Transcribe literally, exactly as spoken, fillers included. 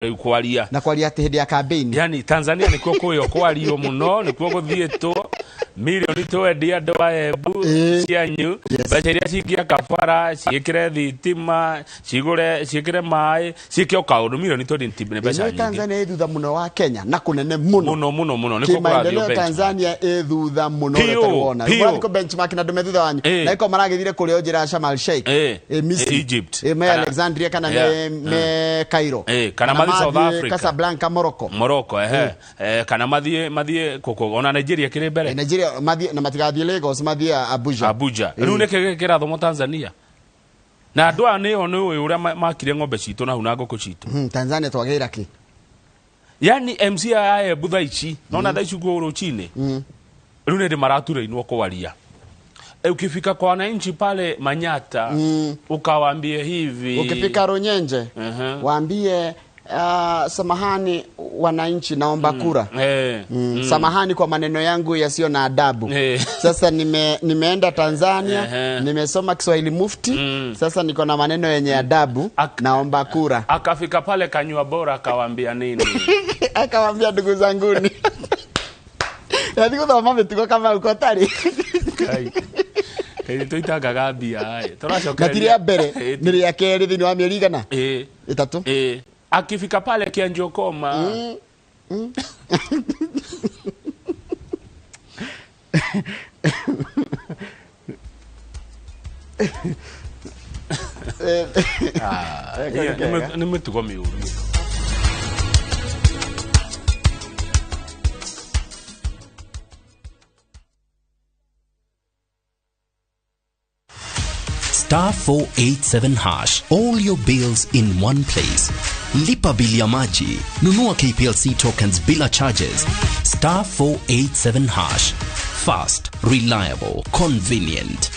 riu kwaria. Na kwaria ati hindi ya campaign. Yani, Tanzania nikuo kuyo kwario muno, nikuo guthiitwo. Milioni twenty andu a Embu, ii, cianyu. Yes. Mbeca iria cingiaka bara, ciikire thitima, cigure, ciikire maĩ, ciike o kaundu, milioni twenty nti-, ni mbeca nyingi. Tanzania ĩ thutha muno wa Kenya, na kunene muno. Muno, muno, muno. Nikuo kurathiĩ kimaendeleo benchmark. Tanzania ĩ thutha muno, biũ, ũrĩa ũtarĩ wona. Biũ. Ũrathiĩ kũ benchmark na andũ me thutha wanyu. Ĩ. Na iko maragĩthire kũrĩa o njĩra ya Sharm el Sheikh. Ĩ. Ĩ, Misri. Ĩ, Egypt. Ĩ, me kana Alexandria kana, ĩ, me, ĩ, me Cairo. Ĩ, kana mathiĩ South Africa. Casablanca, Morocco. Morocco, ehe. Ĩ. Eh, kana mathiĩ, mathiĩ kũ, kũ, ona Nigeria ĩkĩrĩ mbere. Eh, Nigeria, mathiĩ, na matigathiĩ Lagos, mathiĩ Abuja. Abuja. Eh. Rĩu nĩkĩ gĩ-, kĩrathomwo Tanzania? Na andũ aya nĩo nĩ ũĩ ũrĩa ma-, makire ng'ombe citũ na hau na ngũkũ citũ. Hmm, Tanzania twagĩra kĩ? Yani M C A ya Embu thaa ici, nona, mm, thaa ici kuo rũcinĩ. Mm. Rĩu nĩ ndĩ maratura inwo kwaria. Eh, ukifika kwa wananchi pale Manyata, mm, ukawaambie hivi. Ukifika Runyenje, ehe, waambie, "Ah, samahani wananchi, naomba kura." Eh, mm. Samahani kwa maneno yangu yasiyo na adabu. Eh. Sasa nime-, nimeenda Tanzania, ehe, nimesoma Kiswahili Mufti. Mm. Sasa niko na maneno yenye adabu, ak-, naomba kura. Akafika pale Kanywa Bora akawaambia nini? Akawaambia, "Ndugu zanguni." Yathi guthoma mitugo kama uko tari. Kai. Kai, tuitangaga mbia, ai. Turacokereria. Na ti rĩa mbere, eh, nĩ rĩa kerĩ thĩinĩ wa mĩeri igana? Eh. Ĩtatũ. Eh. Akifika pale Kianjokoma. Mm. Mm. Eh, ah, eh, hiyo, kega. Nime-, nĩ mĩtugo mĩũru. Star four eight seven hash. All your bills in one place. Lipa bili ya maji. Nunua K P L C tokens bila charges. Star four eight seven hash. Fast, reliable, convenient.